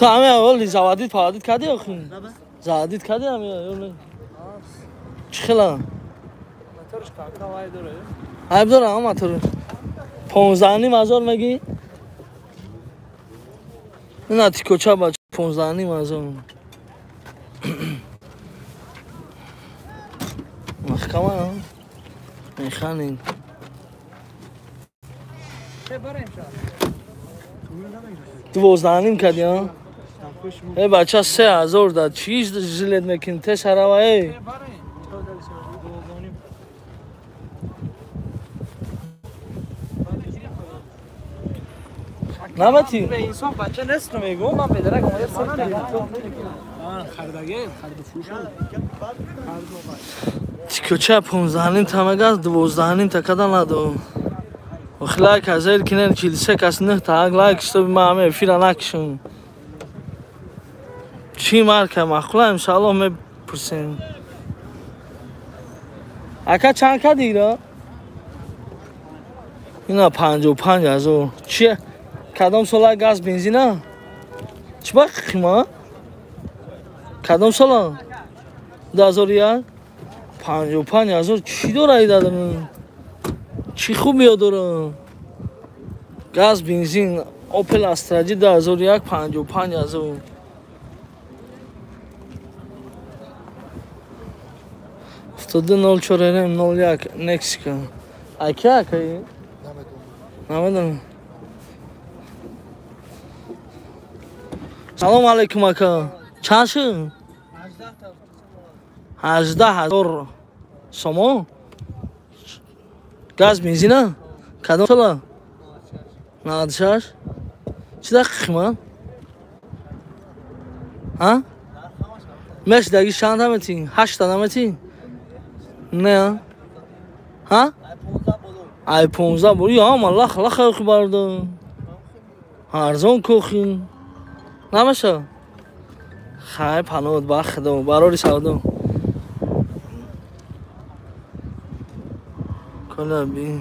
Ту ҳами аввал заводит паводит кардӣ охи? Заводит кардӣ ҳами ё не? Чӣ хела? Моторш кака вай дора. Айб дора ҳа мотор. 15,5 ҳазор мегӣ? Ина тикоча бача 15,5 ҳазор. Маҳкама механин. 12,5 кардӣ ҳа? Э бача 3 ҳазор дад. Чӣ жилет мекунӣ? Те шарава э. Наметӣ? Инсон бача нест мегӯм, ман бедарак омада хардаге, харду фурӯш. Тикоча 15,5 та мегаз, 12,5 та када надо. Ох лайк азел кинен 43 кас нӯҳ та лайк чтоб ма ҳама эфира накишам. Чӣ марка маъқула иншааллоҳ мепурсем. Ака чанд кадӣ ира? Ина 55 ҳазор. Чи кадом сола газ бензина? Чӣ ба қима? Кадом сола? 2001? 55 ҳазор чӣ дора идадан? Чӣ хубиё дора? Газ бензин Opel Astra J 2001 55 ҳазор. 7204 RM 01 Nexika. Ака акаи? Намедонам. Салом алейкум ака. Чанд шуд? 18 ҳазор сомон? Газ бензина? Кадом сола? 96? Чӣ дақиқа қимат? Ҳа? Мешдаги чанд наметӣ? Ҳашта наметӣ? Не? Ҳа? Ай 15 бо. Я ама лах лах охи барда. Арзон кохи. Намеша? Хай панод ба худо, барори савдо. Кола би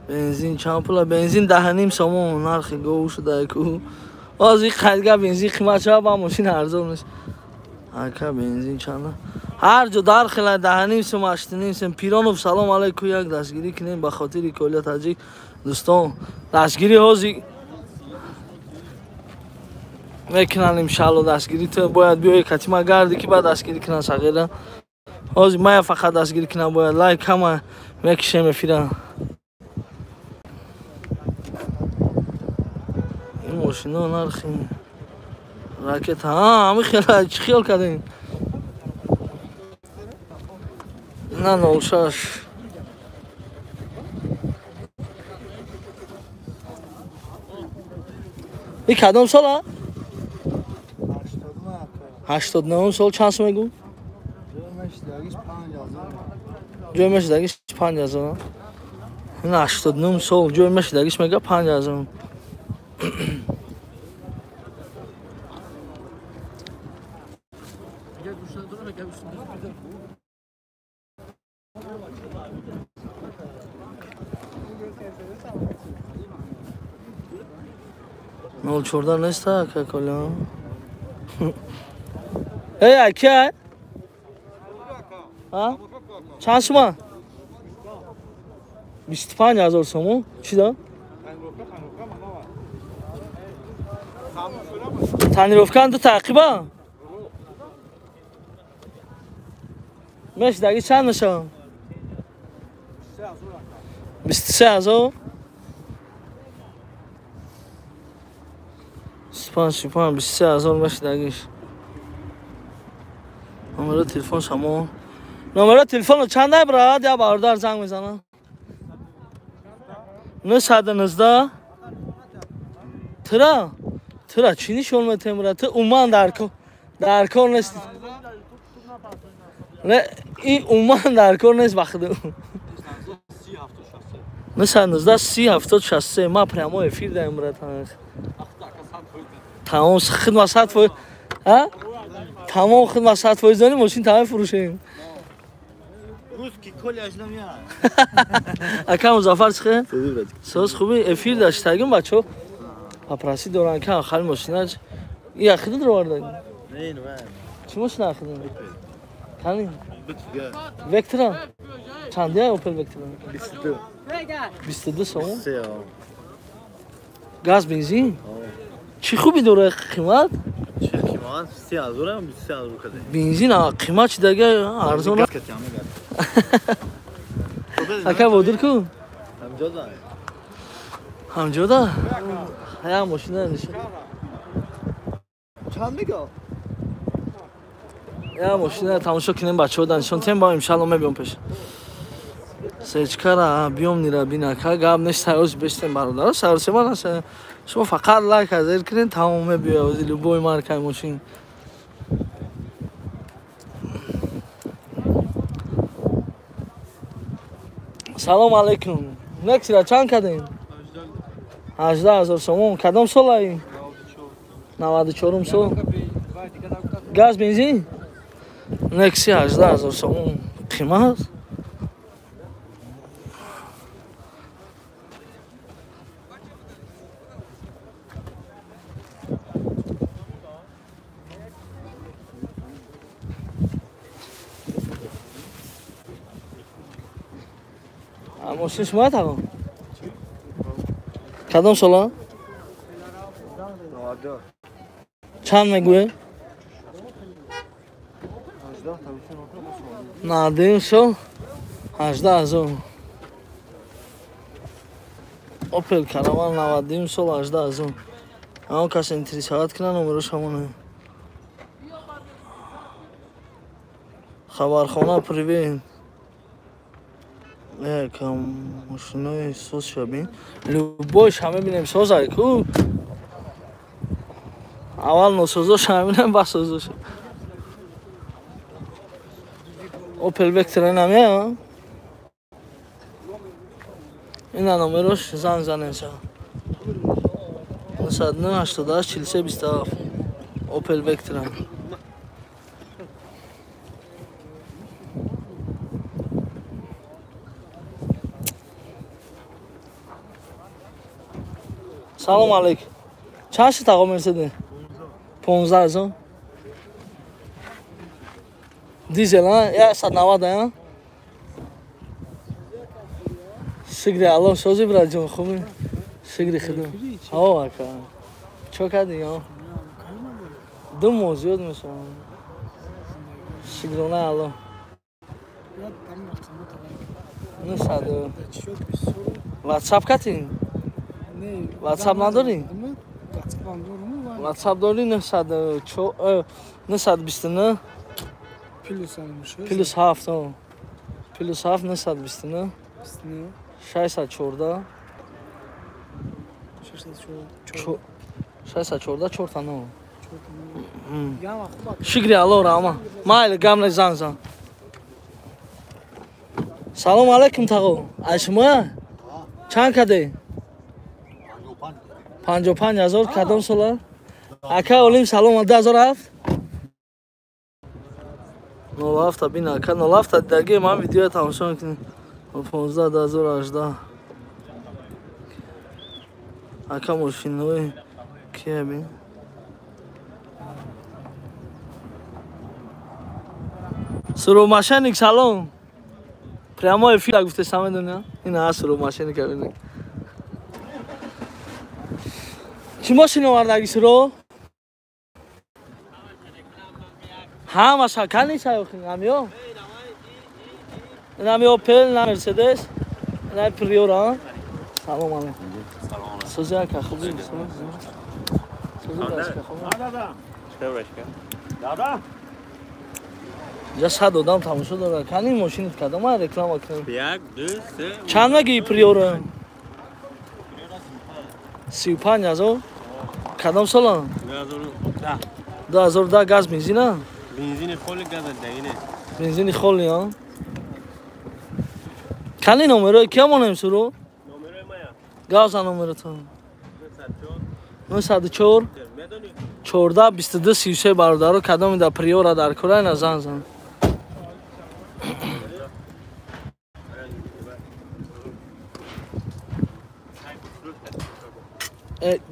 бензин чанд пула? Бензин 10,5 сомон нархи гов шуда ку. Боз ин қайдга бензин қимат шава ба мошин арзон меш. Ака бензин чанд? Ҳар ҷо дар хела 10,5 сом, 8,5 сом. Пиронов салом алейкум, як дастгирӣ кунем ба хотири Коля таҷик. Дӯстон, дастгирӣ ҳози мекунанд иншаалло дастгирӣ. Ту бояд биёи катима гарди ки баъд дастгирӣ кунанд сағира. Ҳозир мая фақат дастгирӣ кунам бояд лайк ҳама мекишем эфира. Ин мошино нархи ракета. Ҳа, ҳами хела чӣ хиёл кардем? На 06. И кадом сола? 89 сол чанд сом мегӯ? Ҷой мешидагиш 5 ҳазор. Ин 89 сол ҷой мешидагиш мега 5 ҳазор. 014 неста ака коля. Эй ака? А? Чанд сума? 25 ҳазор сомон. Чӣ да? Тонировка ду таъқиба? Мешдаги чанд мешавам? 23 ҳазор? 25, 35, 23 ҳазор мешдагиш. Номеро телефон шамо. Номеро телефоно чанд ай брат? Я бародар занг мезанам. 919 Тра? Тра чӣ нишон метем брат? Ту умуман дар кор нести. Не, ин умуман дар кор нест ба худо. 919 30 70 63 ма прямо эфир даем брат. Тамом хидмат 100%. Ҳа? Тамом хидмат 100% донем мошин тамом фурӯшем. Русский Коля ажнамия. Ака Музаффар чӣ? Соз хуби эфир даштагим бачо. Попроси доран ка хали мошина Я хидат роварда? Не, не. Чӣ мошина хидат? Кани? Вектора? Чанде Опел Вектора? 22. 22 сомон? Газ бензин? Чӣ хуби дора қимат? Чӣ қимат? 3000 23000 каде. Бензин қимат чи дага арзон? Ака бодир ку? Ҳамҷода. Ҳамҷода? Я мошина нишон. Чанд мега? Я мошина тамошо кунем бачаҳо да нишон тем ба иншалло мебиём пеш. Сечкара биём нира бина ка гап нест саёз бештем бародаро сарсема наша. Шумо фақат лайк азер кунед тамом мебиёд ози любой маркаи мошин. Салом алейкум. Нексира чанд кардем? 18000 сомон. Кадом солаи? 94 сол. Газ бензин? Некси 18000 сомон. Қимат? Мошин шумо тағо? Кадом сола? Чанд мегӯе? 92 сол 18000. Опел Караван 92 сол 18000. Он кас интересоват кунад номерош ҳамоне. Хабархона привет. Кам мошинои соз шабин. Любой ша мебинем созай ку. Аввал носозоша мебинем, баъд созоша. Опел Вектора намея? Ина номерош занг занем са. 988 43 27. Опел Вектора. Салом алейкум. Чанд шуд ағо Мерседес? 15000. Дизел, а? 190, а? Шукри Аллоҳ, сози браҷон, хубӣ? Шукри Худо. Ҳо, ака. Чо кардӣ, а? Ду моҳ зиёд мешавад. Шукрона Аллоҳ. 900. WhatsApp кардӣ? WhatsApp надорӣ? WhatsApp дорӣ 929 плюс 7 плюс 7 929 614 614 4 9. Шукри Аллоҳ раҳма. Майли гам не занг зан. Салом алейкум тағо. Ай шумо? Чанд кардӣ? 55000. Кадом сола? Ака олим салом. 2007? 07 бин ака 07 даги ман видео тамошо мекунем. 15 2018. Ака мошинҳои кия бин? Суромашеник салом. Прямой эфир гуфтеса медони? Ина суромашеник бин. Чӣ мошин овардаги суро? Ҳамаша кани чайохин ҳамиё? Инами Опел, ина Мерседес, ина Приора. Салом алейкум. Сози ака, хубӣ? Сози ака, хубӣ? Инҷа 100 одам тамошо дорад. Кани мошинит кардам, ман реклама кунам. 1, 2, 3. Чанд мегӯӣ Приора? 35000. Кадом сола? 2010. 2010 газ бензина? Бензини холи газ дагине. Бензини холи, а? Кани номерои кия монем суро? Номерои мая. Газа номеротон. 904 14 22 33 бародаро кадоми да Приора дар кора ина занг зан.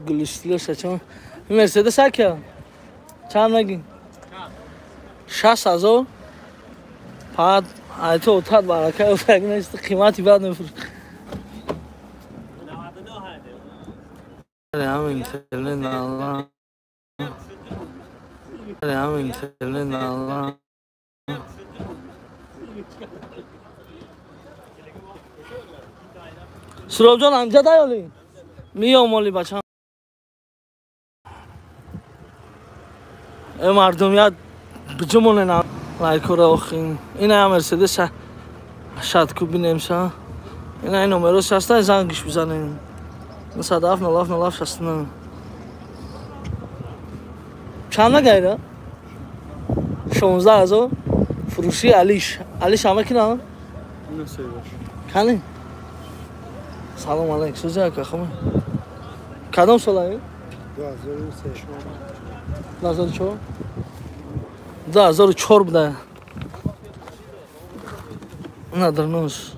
Гулистилоша чон. Мерседес акя? Чанд мегӣ? 60,000. Фақат ай ту отат барака отак нест, қимати бад мефурӯш. Ҳам интернет алла. Ҳам интернет алла. Суробҷон ҳамҷа даёли? Миём оли бачам. Э мардумият биҷумонен лайкора охин. Ина Мерседес шат ку бинемша. Ина ин номерош ҳаста, зангиш бизанем. 97 07 07 69. Чанд нагайра? 16,000. Фурӯши Алиш. Алиш ҳама кина? Кани? Салом алейк. Сӯзи ака хама. Кадом солаи? 2003. 2004? 2004 буда. На дарнос.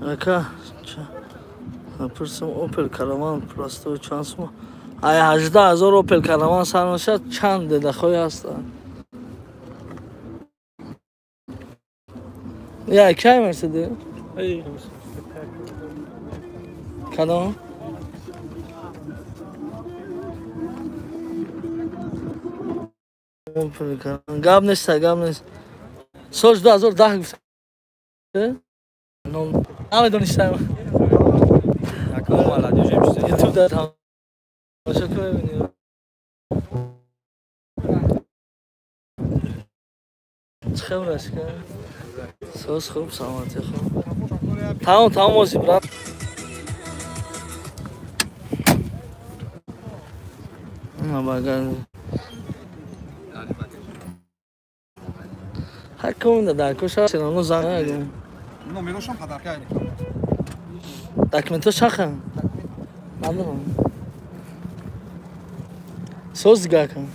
Ака, пурсам Opel Caravan простой чанд сума? Ай 18,000 Opel Caravan сар мешавад, чанд дедахои ҳастанд? Я кай Мерседес? Кадом? Opel Caravan. Гап нест, гап нест. Соли 2010 гуфта. Намедонистам. Ютуб дар тамошо кун мебинӣ. Чӣ хабар аст? Соз хуб, саломатӣ хуб. Тамом, тамом ози брат. На багаж. Ҳар ком дар коша серано зан агам. Номерошам падарка. Документҳо чаха? Надорам. Соз дига кун.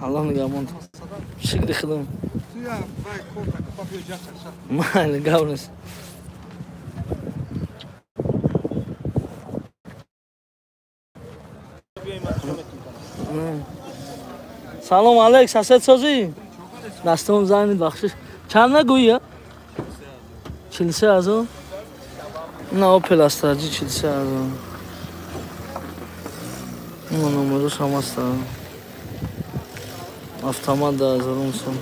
Аллоҳ нигаҳбон. Шукри худо. Майли, гап нест. Салом алейк, сосед созӣ? Дастом занг бахшиш. Чанд нагӯӣ? 43,000. На Opel Astra G 43,000. На номерош ҳам аст. Автомат 2000 сом.